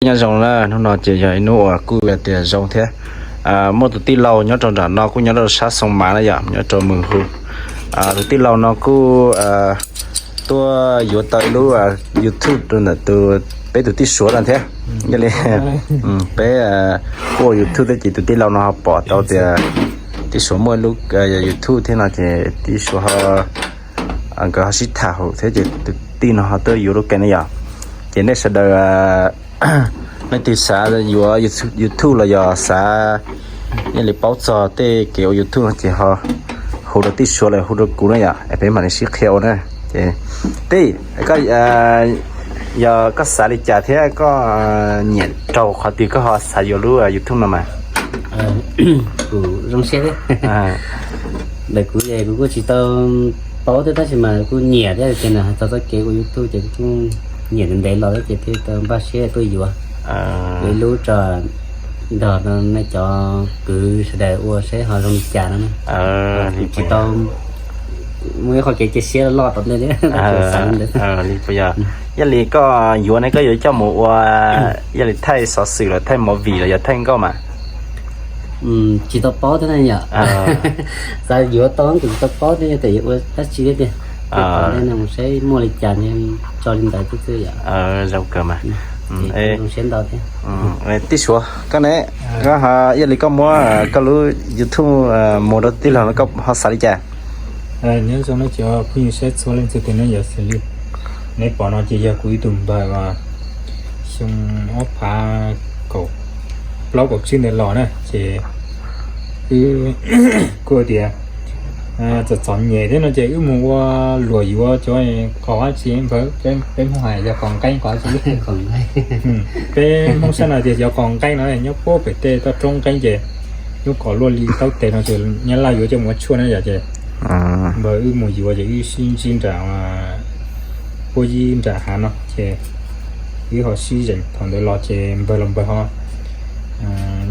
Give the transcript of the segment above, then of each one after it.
Nyob zoo na, hnub no ces yog ib hnub uas kuj tias zoo thiab. Muaj tus tij laug nyob rau nram no kuj nyob rau sab Xoo Mav na yom, nyob rau Mws Hu. Tus tij laug no kuj tuaj yuav tau ib lub YouTube rau ntawm tus, peb tus tij Suav no thiab. Yog li peb kuj ua YouTube thiab ces tus tij laug no ho pom tau tias tij Suav muaj ib lub YouTube thiab no ces tij Suav ho, nkawd ho sib tham hauv thiab ces tus tij no ho tuaj yuav lub kawg ne yom. Ces nej sawv daws, nej twg xav yuav YouTube los yog xav, yog li paub txog tej kev ua YouTube no ces ho hu rau tij Suav los hu rau kuv na yom, es peb mam li sib qhia ua na. Ces tij, yog koj xav li cas thiab koj nyiam rau qhov twg koj ho xav yuav lub YouTube no mas? Kuv zoo siab thiab. Ntawm kuv es kuv kuj tsis tau paub thiab tab sis mas kuj nyiam thiab ces hais txog txoj kev ua YouTube ces kuv kuj nyiam ntev los thiab ces thiaj tau npaj siab tuaj yuav ib lub rau nrog nej cov kwv sawv daws ua seb ho zoo li cas no. Tsis tau muaj ib qho kev cia siab loj tom ntej thiab. Yog li koj yuav ne koj yuav coj mus ua, yog li thaij xov xwm los thaij movie los yog thaij nkauj mas? Tsis tau paub thiab na yom. Xav yuav tau kuj tsis tau paub thiab yog tias yuav ua dab tsi thiab tiag. Tom ntej no mus seb muaj li cas tso li ntawd xwb yom. Zoo kawg mas. Zoo siab ntau thiab. Tij Suav koj ne, koj ho yog li koj muab koj lub YouTube mus rau tij laug no koj ho xav li cas? Nyob zoo no cov phooj ywg saib txhua leej txhua tus ne, yog xws li neb pom no ces yog kuv ib tug npawg uas xyoo ob phav kaum plaub kaum tsib ntawd los na ces wb kuj tias txom txom nyem thiab no ces wb mus ua luam yuav cov qos dab tsi npawg, peb Hmoob hais yog qos nqeeb qos dab tsi. Peb Hmoob sab no tias cov qos nqeeb no nyob puag pem tej toj roob nqeeb ces lub qos luaj li taub tes no ces nyab laj yuav coj mus ua tshuaj na yom ces npawg wb mus yuav ces wb sib ntsib nram puag yib nram hav no ces wb ho sib zeem thaum ntawd los ces npawg los npawg ho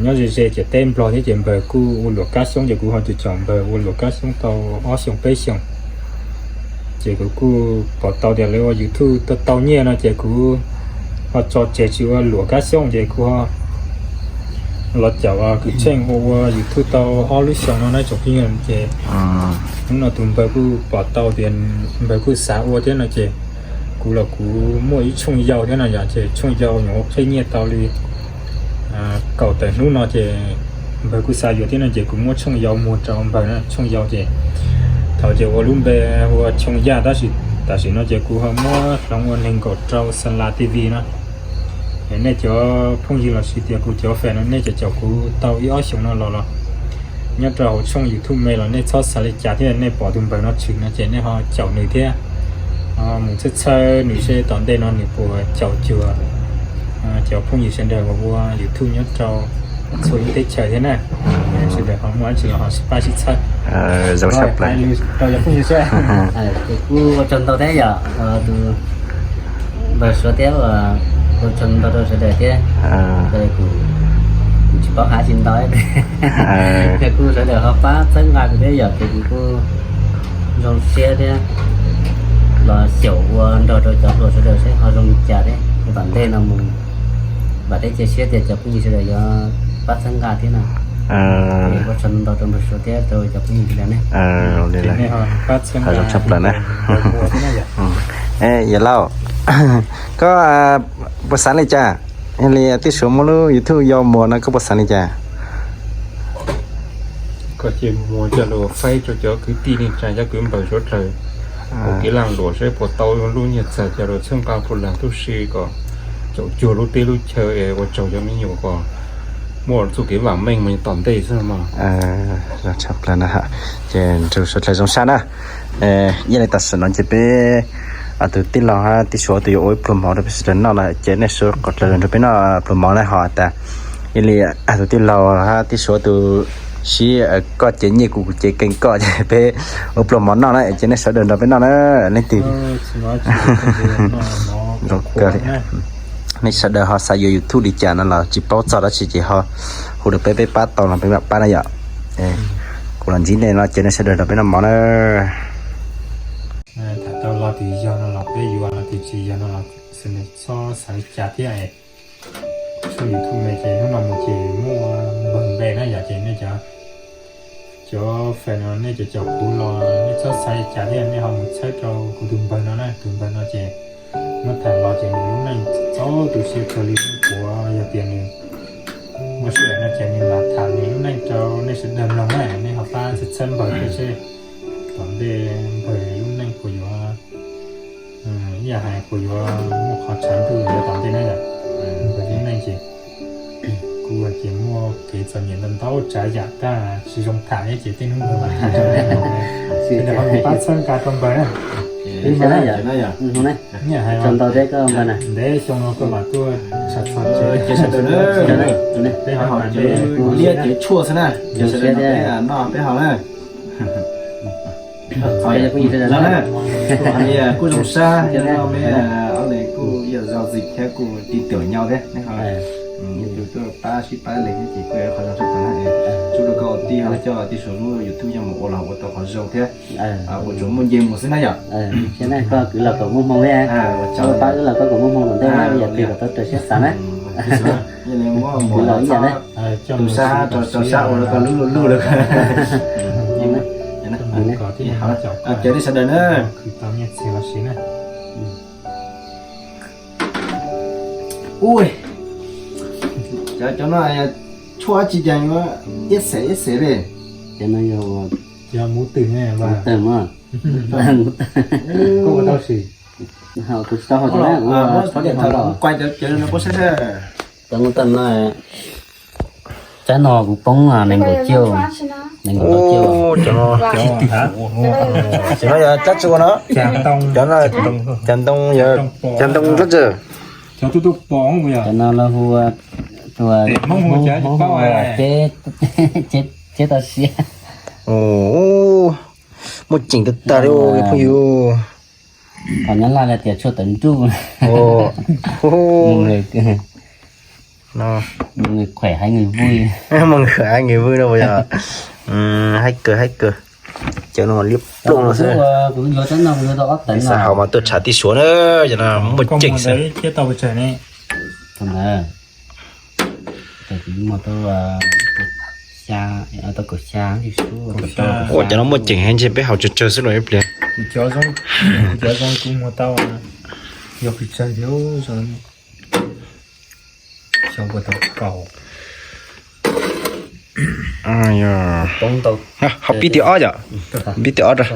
nyob ze ze ciam teb Nplog thiab ces npawg kuj ua luam kab xyoob ces kuv ho caum caum npawg ua luam kab xyoob tau ob xyoos peb xyoos. Ces kuv kuj pom tau tias lawv ua YouTube tau tau nyiaj no ces kuv ho tso tseg tsis ua luam kab xyoob ces kuv ho los caum Kwv Tsheej ua ua YouTube tau ob lub xyoos no na tsoom phooj ywg ces hnub no tus npawg kuj pom tau tias npawg kuj xav ua thiab no ces kuv los kuv muaj ib tshooj yau thiab no yom ces tshooj yau nyuam qhuav qhib nyiaj tau li kaum tawm hnub no ces npawg kuj xav yuav thiab no ces kuv muab tshooj yau muag rau npawg na, tshooj yau ces thaum ces ua lub npe ua Choo Yaj tab sis tam sim no ces kuv ho muab hloov ua nees nkaum rau Xa La T V no. Nej cov phooj ywg los sis tias kuv cov fans no nej cov caum kuv tau ib ob xyoos no los los nyob rau hauv tshooj YouTube me los nej txhob xav li cas thiab, nej pom tus npawg no tshwm no ces nej ho caum nws thiab. Mus txhawb txhawb nws seb tom ntej no nws puas caum cuag cov phooj ywg sawv daws uas ua YouTube nyob rau txhua lub teb chaws thiab na. Sawv daws ho muaj dab tsi los ho sib pab sib txhawb. Zoo sab plaws. Rau cov phooj ywg seb. Kuv ua tsaug ntau thiab yom, tus npawg Suav thiab ua tsaug ntau rau sawv daws thiab. Kuv tsis paub hais tsis ntau, kuv sawv daws ho pab txhawb nqa kuv thiab yom ces kuv kuj zoo siab thiab los xyaum ua nrog rau cov hluas sawv daws seb ho zoo li cas thiab. Tom ntej no mus vam thiab cia siab tias cov phooj ywg sawv daws yuav pab txhawb nqa thiab no. Ua tsaug ntau rau npawg Suav thiab rau cov phooj ywg sawv daws ne. Zoo tshaj plaws na. Yawm Lauj, koj puas xav li cas? Yog li tij Suav muab lub YouTube yau muag no koj puas xav li cas? Koj cia muag coj los faib rau cov kwv tij neej tsa cov kwv npawg suav dlawg ua kev laj luam seb puas tau lub nyiaj txag coj los txhawb nqa puas lag tub si kom caum cuag lub teb lub chaw es ua tsaug cov me nyuam kom muaj txuj kev vam meej mus tom ntej xwb mog. Zoo tshaj plaws na. Ces nrug suav dlawg zoo sab na. Yog li tam sim no ces peb tus tij laug hab tij Suav tus yuav ua ib pluag mov rau peb sawv daws noj no ces nej sawv daws qhov dlawg nrog peb noj pluag mov na ho tas. Yog li tus tij laug hab tij Suav tus sib koj cev nyiaj kuv, kuv cev kees koj ces peb ua pluag mov noj na ces nej sawv daws nrog peb noj na. Leej twg nej sawv daws ho xav yuav YouTube li cas no los tsis paub txog dab tsi ces ho hu rau peb, peb pab tau no peb mam pab na yom. Kuv los ntsib nej no ces nej sawv daws nrog peb noj mov na. Tham tau lo twg yog no los peb yuav, lo twg tsis yog no los txhob xav li cas thiab. YouTube no ces hnub no mus ces muaj npawg npe na yom, ces nej cov, cov fans no nej cov caum kuv los nej txhob xav li cas thiab, nej ho mus txhawb rau kuv tus npawg no na, tus npawg no ces muab tham los ces nws lub neej txaus tu siab kawg li, kuv yog tias nws muaj sij hawm no ces nws mam tham nws lub neej rau nej sawv daws mloog na, nej ho pab txhawb txhawb npawg thiab seb tom ntej npawg lub neej puas yuav ib yam hais puas yuav muaj qhov tshav ntuj yuav tom ntej na yom. Npawg lub neej ces kuj hais tias muaj kev txom nyem ntau ntau tsav yam tag tsis zoo tham thiab ces tej hnub npawg mam tham rau nej mloog na. Ces ho pab txhawb nqa rau npawg na. Ib yam hais ntev xyoo no koj mam tuaj tsham txog tsev, peb ho tham ntej liab cov tshuaj xwb na, noj peb ho na. Kuj zoo sab, ob leeg kuj yog zau zis thiab kuj tig tiam nyo thiab, ib tug tuaj pab sib pab leeg thiab ces kuj yog qhov zoo sab tod na. Tsuas rau koj ua tij ho coj tij Suav lub YouTube coj mus ua los ua tau qhov zoo thiab, ua tsuas muaj nce mus xwb na yom. Koj kwv los kom muaj hmoo thiab, pab wb los koj kom muaj hmoo tom ntej na, yog twg kom tau raws siab xav na. Muab mus los ib yam na, tu sab rau sab ua rau koj lub luj luj lawm. Ces nej sawv daws na. Ui, cov no tshuaj dab tsi cas yuav iab xem iab xem li? Ces no yog mus twg ne? Mus tawm mas. Koj ua tau sim? Kuv tsis tau haus cov na, kuv tsis tau haus. Cov mus tawm no, tsab no kuv poob nees nkaum ciaj, nees nkaum tau ciaj. Cov no yog dab tsi ua no? Cov no, cov ntoo, cov ntoo dab tsi? Cov no lawv hu ua, Hmoob hu ua ceb, ceb tau siab. Muaj ceem tag tag li phooj ywg. Qhov Nyab Laj tias tshuaj tawv nruj. Muaj nqis hais nqis vwj, muaj nqis hais nqis vwj no puas yog? Haib kawg haib kawg. Cov no liab ploog no xwb. Xav haus mas tuaj tsham tij Suav na, cov no muaj ceem xwb. Ua cov no muaj ceem heev, ntshe peb haus tsawg tsawg xwb los ib pliag. Haus pib tim ob yom, pib tim ob ra.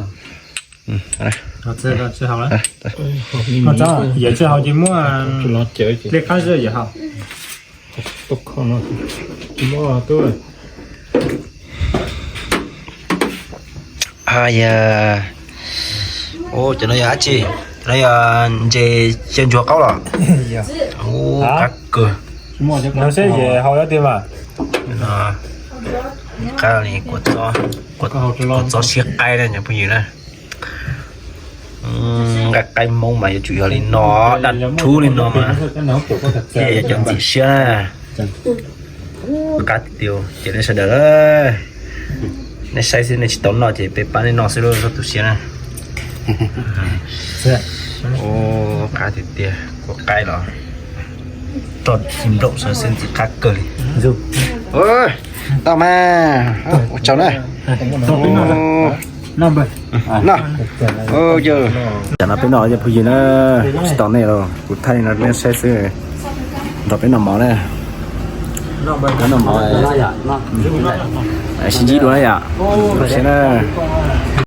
Yawm tsis haus ces muab li qab zej yawm haus. Cov no yog dab tsi? Cov no yog ntses xyaw ntsuag qaub los? Qab kawg. Nug seb yawm haus tiag mas. Qab li, kua txob siab qaib na cov phooj ywg na. Nqaij qaib Hmoob mas yuav tsum yog li no, daj rhuv li no mas thiaj yog cov ntxim siab na. Qab tiag tiag ces nej sawv daws, nej saib xwb nej tsis tau noj ces peb pab nej noj xwb lauj, txhob tu siab na. Qab tiag tiag, kua qaib los roj tsis nplaum sawv xwb ntxim qab kawg li. Tau mas, ua tsaug na. Noj. Tam no peb noj cov phooj ywg na, tsis tau nej los kuv thaij li no nej saib xwb. Nrog peb noj mov na. Peb noj mov sib ntsib dua na yom. Saib na.